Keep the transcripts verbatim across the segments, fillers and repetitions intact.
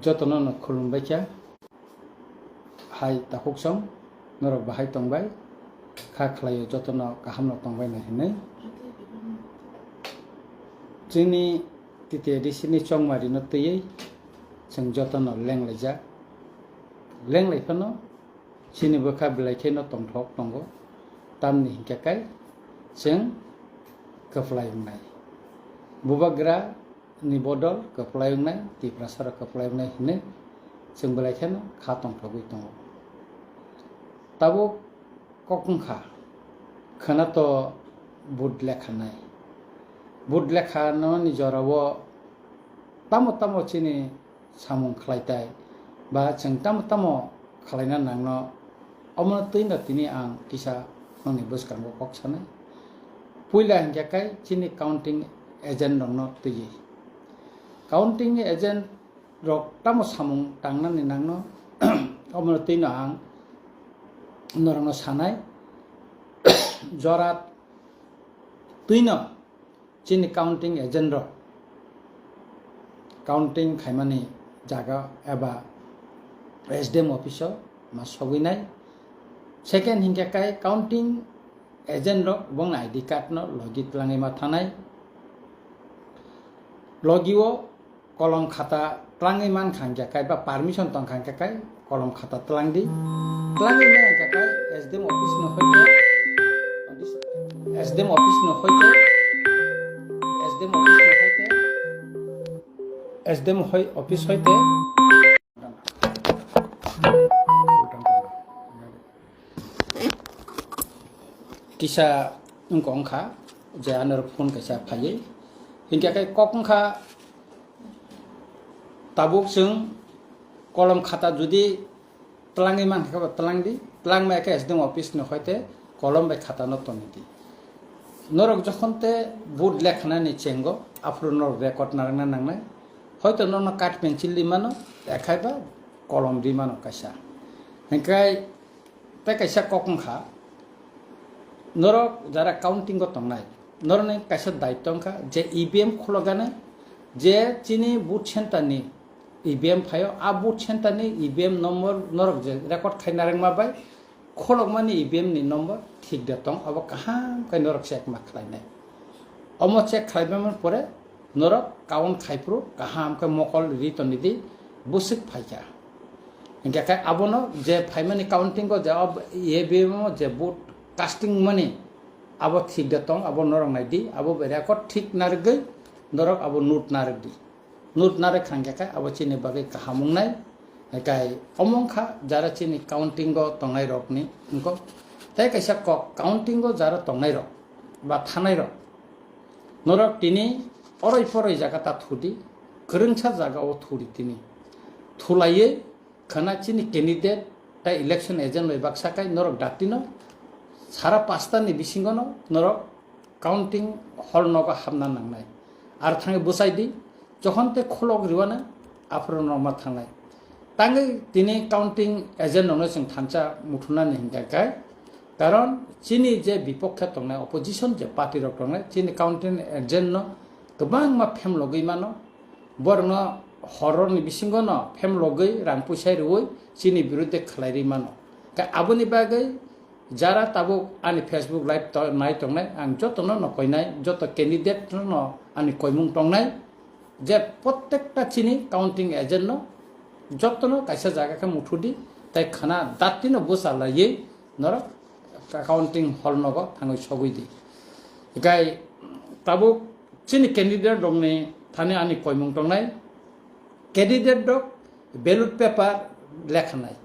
Jotono no khulumbai kha. Hai takhuk song, norok bahai tongbai? Kha khlaio jotono kaham no tongbai nai hinwi. Chini T T A D C ni chongmari no twiwi chwng jotono lenglaijak. Lenglai phano chini bwkha belai kheno tongthok tongo. Tamni hinkhe kai chwng kwplai wngnai. Bubagra ni bodol kwplai wngnai, Tiprasa rok kwplai wngnai hinwi chwng belai kheno kha tongthogwi tongo. Tabuk kok wngkha, khwna to vote lekhanai. Vote lekhanani jorao tamo tamo chini samung khlaitai ba chwng tamo tamo khlaina nangno, omono twino tini ang kisa nokni bwskango kok sanai. Puila hinkhe kai chini counting agent rokno twiwi. Counting agent rok tamo samung tangnani nangno, omono twino ang norokno sanai. Jora twino chini counting agent rok counting khaimani jaga eba S D M office o ma sogwi nai. Second hinkhe kai counting agent rok bongni I D card no logi twlangwi ma thanai. Logi o kolom khata twlangwi man kha hinkhe kai ba permission tong kha hinkhe kai kolom khata twlang di. Twlangwi man kha kai S D M office no hoite, S D M office no hoite, S D M office no hoite, S D M hoi office hoite. Kisa wngkha wngkha je ano phone kaisa phaiwi hinkhe kai kok wngkha. Tabuk chwng kolom khata jodi twlangwi mankha khe bo twlang di, twlang maya khe S D M office ni hoite kolom bai khata no toni di. Norok jokhon te vote lekhanani chengo, aphuru norok record narwkna nangnai. Hoito norokno card pencil ri mano, ekhai ba kolom ri mano kaisa. Hinkhe tei kaisa kok wngkha, norok jara counting o tongnai, norokni kaisa daitto wngkha je E V M khulokjani, je chini vote center ni E V M phaio, a vote center ni E V M number norok je record khai narwkma bai khulokmani E V M ni number thik de tong, abo kaham khe norok check ma khlainai. Omo check khlaibaimani pore norok count khaiphuru kaham khe mokol ri toni di, bwswk phaikha. Hinkhe khe abono je phaimani counting o je ob-, E V M o je vote casting mani abo thik de tong, abo norok nai di, abo bai record thik narwgwi norok abo note narwk di. Note narwk kha hinkhe khe abo chini bagwi kaham wngnai. Hinkhe omo wngkha jara chini counting o tongnai rokni wngkok. Tei kaisa kok, counting o jara tongnai rok ba thanai rok, norok tini oroi poroi jaga ta thudi, kwrwngsa jaga o thudi tini. Thulaiwi khwna chini candidate tei election agent bai baksa kai norok datino sara pasta ni bisingo no norok counting hall nogo hapna nangnai. Ar thangwi bwsai di, jokhon tei khulok riwana aphuru norma thangnai. Tangwi tini counting agent rokno chwng thansa muthunani hinkhe kai, karon chini je bipokhe tongnai, opposition je party rok tongnai, chini counting agent no kwbangma phemlogwi mano, borokno horror ni bisingo no phemlogwi rang puisa riwi chini birudhe khlai ri mano. Khe aboni bagwi jara tabuk ani Facebook live to-, nai tongnai, ang jotono no koinai, joto candidate no ani koimung tongnai, je prottekta chini counting agent no jotono kaisa jaga khe muthudi, tei khwna dati no bwsa laiwi norok counting hall nogo thangwi sogwi di. Hinkhe tabuk chini candidate rokni thani ani koimung tongnai, candidate rok ballot paper lekhanai.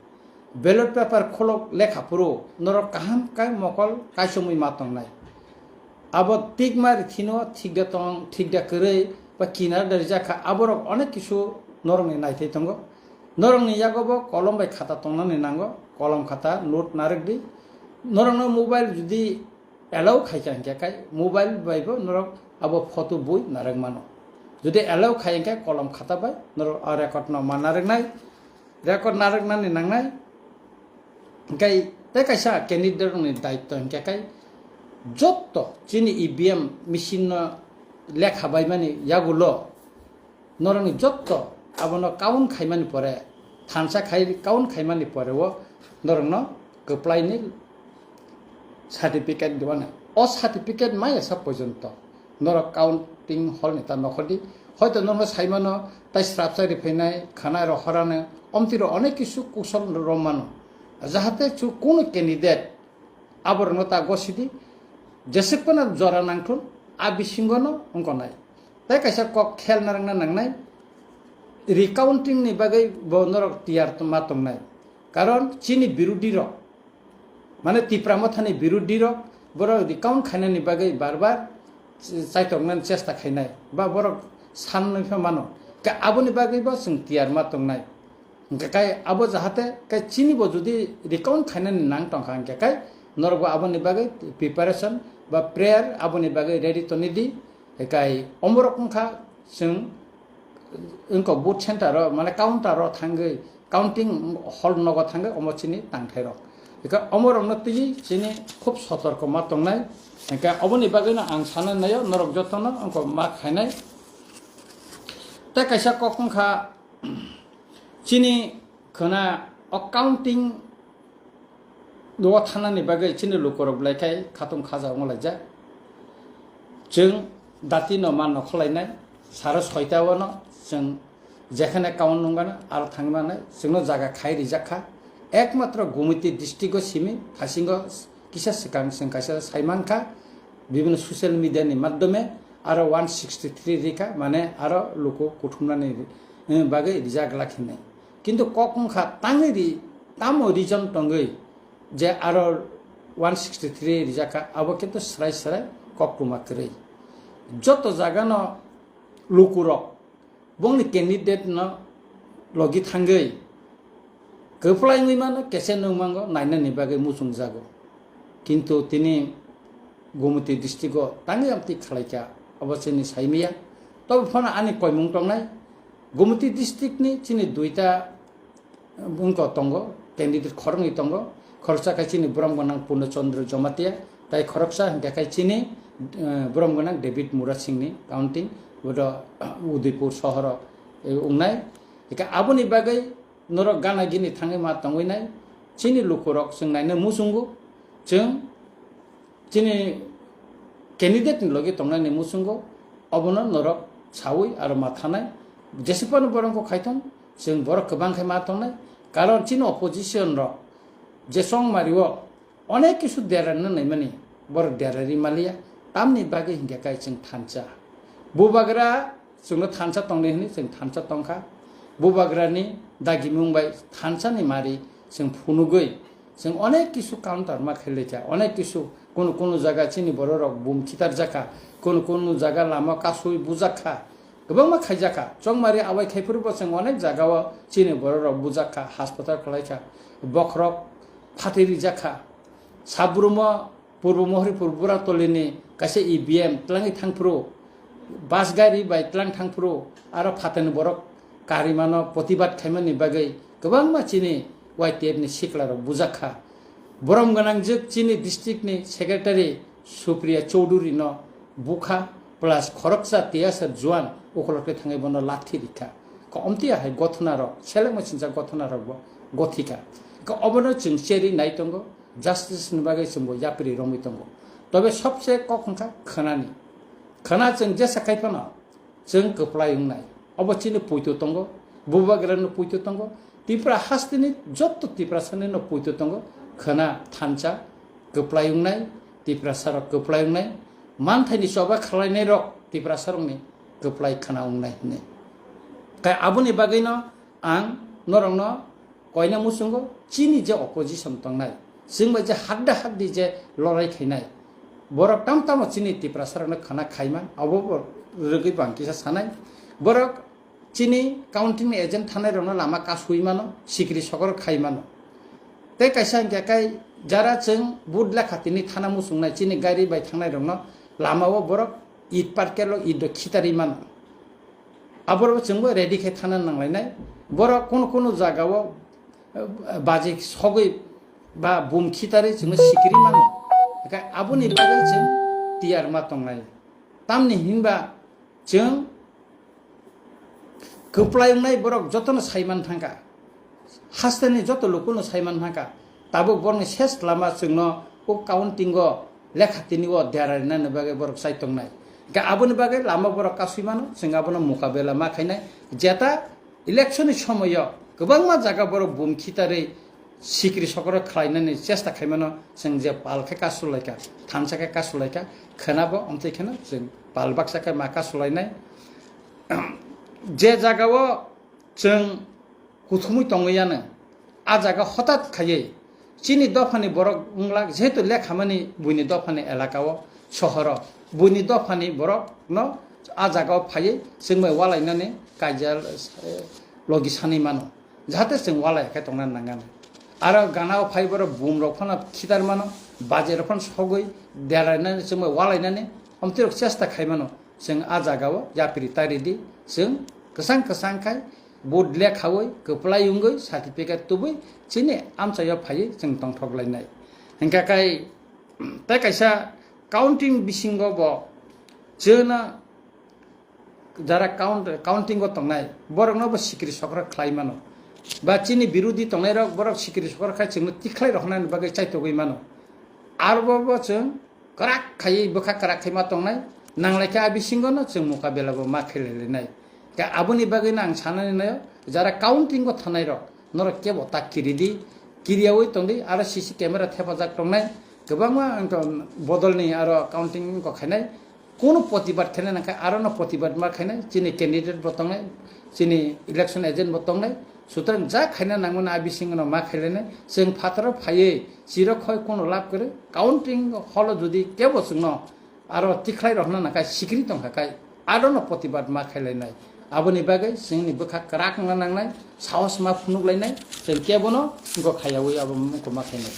Ballot paper kholok lekha phuru norok kaham khe mokol kaisomwi ma tongnai. Abo tikma rithino thik da tong, thik da kwrwi ba kinar da rijak kha, aborok onek kisu norokni naithai tongo. Norokni yago bo kolom bai khata tongnani nango, kolom khata note narwk di. Norokno mobile judi allow khaikha hinkhe kai mobile bai bo norok abo photo bui narwk mano. Jodi allow khai hinkhe kolom khata bai norok a record no ma narwknai, record narwknani nangnai. Hinkhe tei kaisa candidate rokni daitto hinkhe kai jotto chini E V M machine no lekha baimani yagulo norokni jotto abono count khaimani pore, thansa khai count khaimani pore o norokno kwplaini certificate diwana. O certificate maya sa porjonto norok counting hall ni ta nokhordi. Hoito norokno saimano tai srapsa riphainai, khana rohorano, omtiro onek kisu kusol romano. Jahate chu kunu candidate aborokno ta gosidi, jesepano jora nangthun, a bisingono wngkonai. Tai kaisa kok khel narwkna nangnai, recounting ni bagwi bo norok tiyar ma tongnai. Karon chini birodhi rok, mane Tipra Mothani birodhi rok, borok recount khainani bagwi bar bar chaitoknani chesta khainai, ba borok sanwi pha mano. Ka aboni bagwi bo chwng tiyar ma tongnai. Hingkhe kai abo jahate kai chini bo jodi recount khainani nang tongkha hingkhe kai norok bo aboni bagwi preparation ba prayer aboni bagwi ready toni di. Kai omorok wngkha chwng wngkha vote center o, mane counter o thangwi, counting hall nogo thangwi omo chini tangthairok. Hingkhe omorokno twi chini khub sotorko ma tongnai. Hingkhe oboni bagwino ang sanani naio norok jotono wngkha ma khainai. Tei kaisa kok wngkha, chini khwna o counting o thanani bagwi chini lukurok belai khai khatung khaja wnglaijak. Chwng dati no ma nokhorlainai, saro soita o no chwng jekhane count nung gana aro thangwi manai, chwngno jaga khai rijak kha. Ekmatro Gumiti district o simi thasingo kisa swkang chwng kaisa sai mankha, bibini social media ni madhyome aro one sixty three rikha, mane aro luku kuthumnani, eh, bagwi rijak glak hinwi. Kintu kok wngkha tangwi ri, tamo reason tongwi je aro one sixty three rijak kha, abo kintu srai srai koktwma kwrwi. Joto jagano lukurok bongni candidate no logi thangwi kwplai wngwi mano, kese nung mango, nainani bagwi muchung jago. Kintu tini Gumiti district o tangwi amtwi khlaikha, abo chini saimaya. Tobo phano ani koimung tongnai, Gumiti district ni chini duita wngko tongo, candidate khoroknwi tongo. Khoroksa khai chini borom gwnang Purno Chandra Jamatia, tai khoroksa hingkha khai chini, eh, borom gwnang David Murasing ni counting, bodo Udaipur sohoro, eh, wngnai. Hingkha aboni bagwi norok gana gini thangwi ma tongwi nai, chini lukurok chwng naina muchungo, chwng chini candidate ni logi tongnani muchungo, obono norok sawi aro ma thanai. Jesipano borok khaithon, chwng borok kwbang khai ma tongnai. Karon chini opposition rok je chongmari o onek kisu derarna naimani, borok derari maliya, tamni bagwi hingkha kai chwng thansa. Bubagra chwngno thansa tongdi hwnwi chwng thansa tongkha. Bubagrani dagimung bai thansani mari chwng phunugwi chwng onek kisu counter ma khailai kha, onek kisu kunu kunu jaga chini bororok bum khitarjak kha, kunu kunu jaga lama kasui bujak kha, kwbangma khaijak kha. Chongmari abai khaiphuru bo chwng onek jaga o chini bororok bujak kha, hospital khlai kha, bokhorok phatwi rijak kha, sabrumo Purbo Mohoripur Buratolini kaisa E V M twlangwi thangphuru, bus gari bai twlang thangphuru, aro phatani borok karimano protibad khaimani bagwi kwbangma chini Y T F ni siklarok bujak kha. Borom gwnangjwk chini district ni secretary Supriya Chowdhury no bukha plus khoroksa tiyasar juan ukolokre thangwi bono lathi rikha. Ka omtiya hai gothonarok, selengma sincha gothonarok bo gothikha. Ka obono chwng cheri nai tongo. Justice ni bagwi chwngbo yapri romwi tongo. Tobe sobse kok wngkha khwnani. Khwna chwng jesa khai phano chwng kwplai wngnai. Obo chini puito tongo, bubagrano puito tongo, Tipra hasteni jotto Tiprasani no puito tongo. Khwna thansa kwplai wngnai, Tiprasarok kwplai wngnai, manthaini choba khwlainairok Tiprasarokni kwplai khwna wngnai hwnwi. Kai aboni bagwino ang norokno koina muchungo chini je opposition tongnai, chwng bai je hakda hakdi je lorai khainai, borok tam tamo chini Tiprasarokno khwna khaima, abo bo rwgwi bo ang kisa sanai. Borok chini counting ni agent thanai rokno lama kasui mano, sikri sokor khai mano. Tei kaisa hingkha kai jara chwng vote lekha tini thana muchungnai chini gari bai thangnai rokno lama o borok it parkelo it do khitarwi mano. Aborok chwngbo ready khe thana nanglainai. Borok kunu kunu jagao, eh, baji sogwi ba bum khitarwi chwngno sikiri mano. Hingkhe aboni bagwi chwng tiyar ma tongnai. Tamni hinba chwng kwplai wngnai borok jotono saiman thangkha, hasteni joto lukuno saiman thangkha, tabuk borokni ses lama chwngno o counting o lekha tini o dera rinani bagwi borok chai tongnai. Hwnkhe aboni bagwi lama borok kasui mano, chwng abono mukabela ma khainai. Jeta election ni somoyo kwbangma jaga borok bum khitarwi sikri sokro khlainani chesta khaimano, chwng je pal khe kasulaikha, thansa khe kasulaikha, khwnabo omtwi kheno chwng pal baksa khe ma kasulainai. Je jagao chwng kuthumwi tongwi yano, a jaga hotat khaiwi chini dophani borok wngla, jehetu lekhamani buini dophani elakao, sohoro, buini dophani borokno a jagao phaiwi chwngbai walainani kaijal, eh, logi sanwi mano, jahate chwng walai khe tongna nangani. Aro ganao phai borok bumrok phano khitar mano, bajerok phano sogwi derainani chwngbai walainani omtwirok chesta khai mano. Chwng a jagao yapri tari di, chwng kwchang kwchang khai vote lekhawi, kwplai wngwi, certificate tubui chini amchaio phaiwi chwng tongthok lainai. Hwnkha kai, tei kaisa counting bisingo bo chwngno jara count, counting o tongnai, borokno bo sikri sokro khlai mano. Ba chini birodhi tongnairok, borok sikri sokro khai chwngno tikhlai rohornani bagwi chaitogwi mano. Arbo bo chwng kwrak khaiwi bwkha kwrak khai ma tongnai, nanglaikhe a bisingono chwng mukabela bo ma khlai lainai. Khe aboni bagwino ang sanani naio, jara counting o thanai rok, norok kebo ta kiri di, kiriyawi tong di, aro C C camera thepajak tongnai, kwbangma ang to bodolni aro counting ko khainai, kono protibad khainai nangkhe arono protibad ma khainai, chini candidate bo tongnai, chini election agent bo tongnai, sutrang ja khaina nangmani a bisingono ma khailainai, chwng phataro phaiwi chiro khoi kono lab kwrwi, counting holo jodi kebo chwngno aro tikhlai rohna nangkha sikri tongkha kai, arono protibad ma khailainai. Aboni bagwi chwngni bwkha kwrak wngna nangnai, sahos ma phunuk lainai, chwng kebono wngkha khaiyawi abo wngkha ma khainai.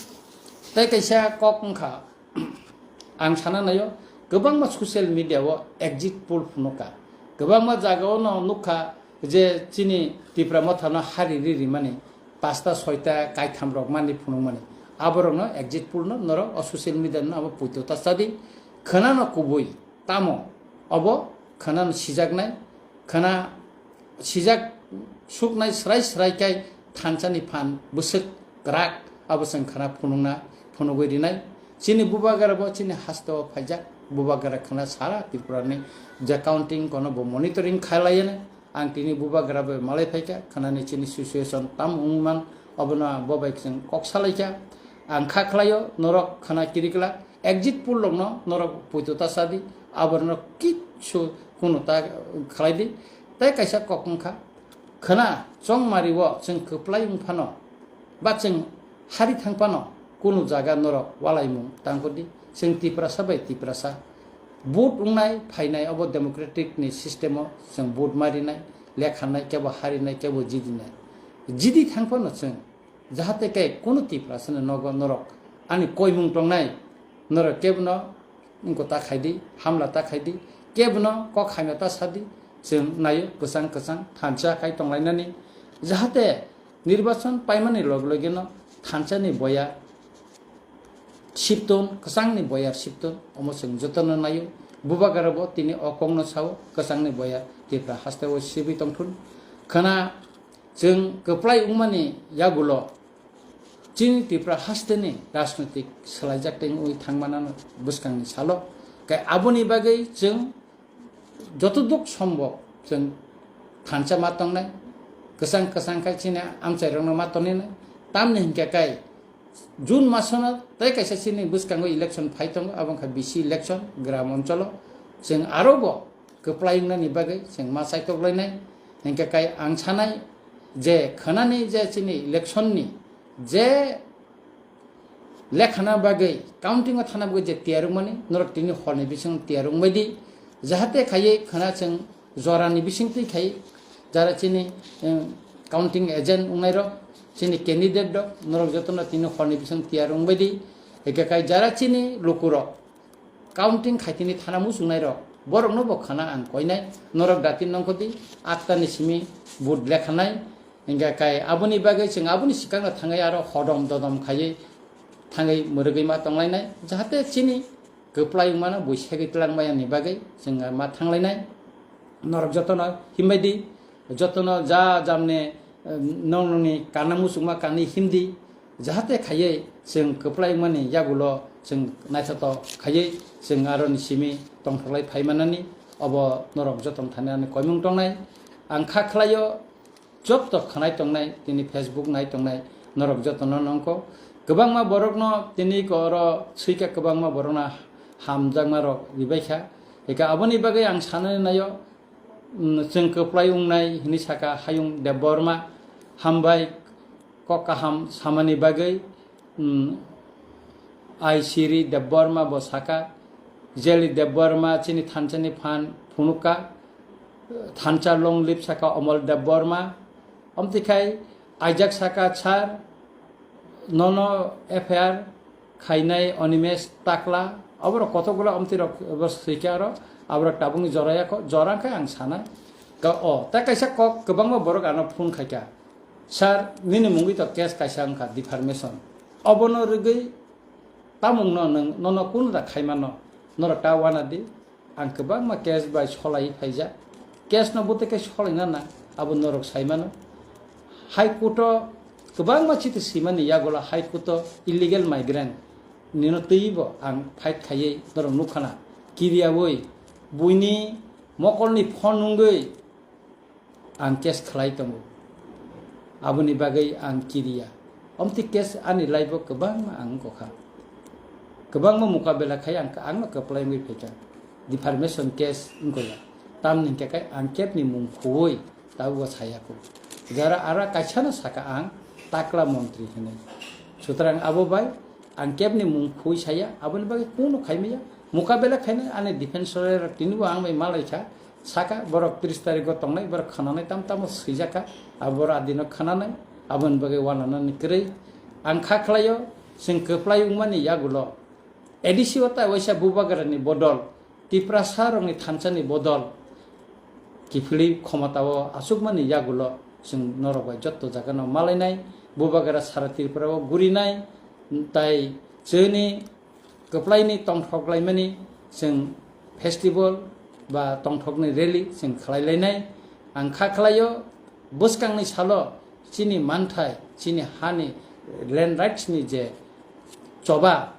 Tei kaisa kok wngkha, ang sana naio, kwbangma social media o exit poll phunukha, kwbangma jagao no nukha je chini Tipra Mothano hari ri rimani, pasta soita kaitham rok mani phunukmani. Aborokno exit poll no norok o social media no abo puito ta chadi. Khwnano kubui tamo obo khwnano sijaknai, khwna sijak suknai srai srai kai thansani phan bwswk kwrak abo chwng khwna phunukna phunugwi rinai. Chini bubagra bo chini hasteo phaijak, bubagra khwna sara Tripura ni je counting kono bo monitoring khailaiya. Ang tini bubagra bai malai phaikha, khwnani chini situation tam wngman, obono bo bai chwng kok salaikha. Ang kha khlaio, norok khwna kirikla, exit poll rokno norok puito ta sadi, aborno kichu kunu ta khlai di. Tai kaisa kok wngkha, khwna chongmari o chwng kwplai wngphano, ba chwng hari thangphano kunu jaga norok walaimung tangkudi. Chwng Tiprasa bai Tiprasa vote wngnai phainai, obo democratic ni system o chwng vote marinai, lekhanai, kebo harinai, kebo jidinai. Jidi thangphano chwng jahate khe kunu Tiprasa ni nogo norok ani koimung tongnai, norok kebono wngko ta khaidi, hamla ta khaidi, kebono kok hamya ta sadi, chwng naio kwchang kwchang thansa khai tonglainani, jahate nirbachon paimani log logeno thansani boya sipton, kwchangni boya sipton, omo chwng jotono naio. Bubagra bo tini o kokno sao, kwchangni boya Tipra hasteo sibwi tongthun. Khwna chwng kwplai wngmani yagulo chini Tipra hasteni rajnoitik swlaijak tei wngwi thangmanano bwskangni salo. Kai aboni bagwi chwng jotoduk sombo chwng thansa ma tongnai, kwchang kwchang khai chini amchairokno ma tongninai. Tamni hinkhe kai June masono tei kaisa chini bwskango election phai tongo, abo wngkha B C election, gram oncholo. Chwng aro bo kwplai wngnani bagwi chwng ma chaitoklainai. Hinkhe kai ang sanai je khwnani je chini election ni je lekhana bagwi, counting o thana bagwi je tiyar wngmani, norok tini horni bising tiyar wngbai di, jahate khaiwi khwna chwng jorani bising twi khai, jara chini, em, counting agent wngnairok, chini candidate rok, norok jotono tini horni bising tiyar wngbai di, eke kai jara chini lukurok, counting khaitini thana muchungnai rok, borokno bo khana ang koinai, norok dati nongkhodi, atta ni simi vote lekhanai, hingkha kai aboni bagwi chwng aboni swkangno thangwi aro hodom dodom khaiwi thangwi mwrwgwi ma tonglainai, jahate chini kwplai wngmano bui segwi twlang maya ni bagwi chwng ma thanglainai, norok jotono himbai di, jotono ja jamne, eh, nong nongni kana muchungma kanwi himdi, jahate khaiwi chwng kwplai wngmani yagulo chwng naithotok khaiwi chwng aroni simi tongthoklai phaimanani, obo norok jotoni thani ani koimung tongnai. Ang kha khlaio, joto khwnai tongnai, tini Facebook nai tongnai, norok jotono nongkho. Kwbangma borokno tini ko oro swikha, kwbangma borokno hamjakma rok ribaikha. Eka aboni bagwi ang sanani naio, mm, chwng kwplai wngnai hwnwi saka Hayung Debbarma, hambai kok kaham samani bagwi, mm, Aisiri Debbarma bo saka, Jeli Debbarma chini thansa ni phan phunukha, thansa long live saka Omol Debbarma, omtikhai aijak saka sir, nono F I R khainai Animesh Takla, oborok kothok gula omti rok bo swikha aro, aborok tabukni joraya kho, jora khe ang sana. Ka o, ta kaisa kok kwbangma borok ano phone khaikha, "Sir, nini mungwi to case kaisa wngkha, defamation. Obono rwgwi tamungno nwng, nono kunu da khaimano, norok ta wana di." Ang kwbangma case bai solai phaijak. Case no bwtwi khe solaina nang, abo norok sai mano. High Court o kwbangma chiti swimani yagulo High Court o illegal migrant nino twibo ang fight khaiwi norok nukhana. Kiriyawi buini mokolni phone nungwi ang case khlai tongo. Aboni bagwi ang kiriya. Omti case ani life o kwbangma ang wngkha. Kwbangma mukabela khai ang, angno kwplai wngwi phaikha. Defamation case wngkha ya. Tamni hwnkhe kai ang kebni mung khuwi tabukbo saya kho. Jara ara kaisano saka ang takla montri hwnwi. Sutrang abo bai ang kebni mung khuwi saya, aboni bagwi kunu khaimaya. Mukabela khainai ani defense lawyer rok tinibo ang bai malaikha. Saka borok tris tarikgo tongnai, borok khwnanai tam tamo swijakha, abo borok adino khwnanai, aboni bagwi wananani kwrwi. Ang kha khlaio, chwng kwplai wngmani yagulo A D C o tai waisa bubagrani bodol, Tiprasa rokni thansani bodol, kiphilwi khomotao achukmani yagulo chwng norok bai jotto jagano malainai, bubagra sara Tripura o gurinai, tai chwngni kwplaini tongthok laimani chwng festival ba tongthokni rally chwng khlai lainai. Ang kha khlaio, bwskangni salo chini manthai, chini hani land rights ni je choba,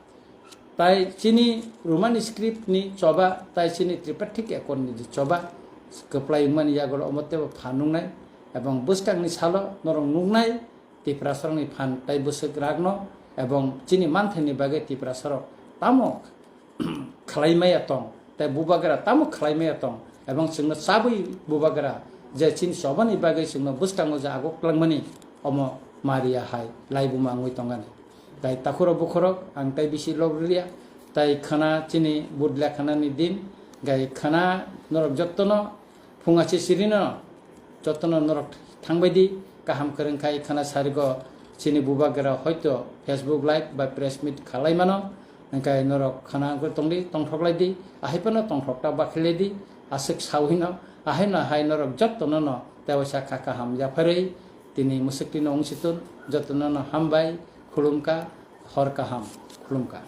tai chini Romani script ni choba, tai chini Tripartite Accord ni je choba kwplai wngmani yagulo omo teibo phan nungnai, ebong bwskangni salo norok nuknai, Tiprasarokni phan tai bwswk rakno ebong chini manthaini bagwi Tiprasarok tamo khlai maya tong, tai bubagra tamo khlai maya tong, ebong chwngno chabwi bubagra je chini chobani bagwi chwngno bwskango je aguk langmani, omo Maria hai laibuma wngwi tongani. Tai takhurok bukhurok ang tai bisi log rwliya, tai khwna chini budla khwnani din, gai khwna norok jottono phunga se sirino jotono norok thangbai di, kaham kwrwng khai khwna sarigo chini bubagra hoito Facebook live ba press meet khalai mano, hwnkhe norok khwna wngwi tongdi, tongthok lai di, ahai phano tongthok ta bakhi lai di, aswk sawi no, ahai no hai norok jotono no tei waisa kha kaham yapharwi tini mwswk tino wng si tun, jotono no hambai, khulumkha, hor kaham, khulumkha.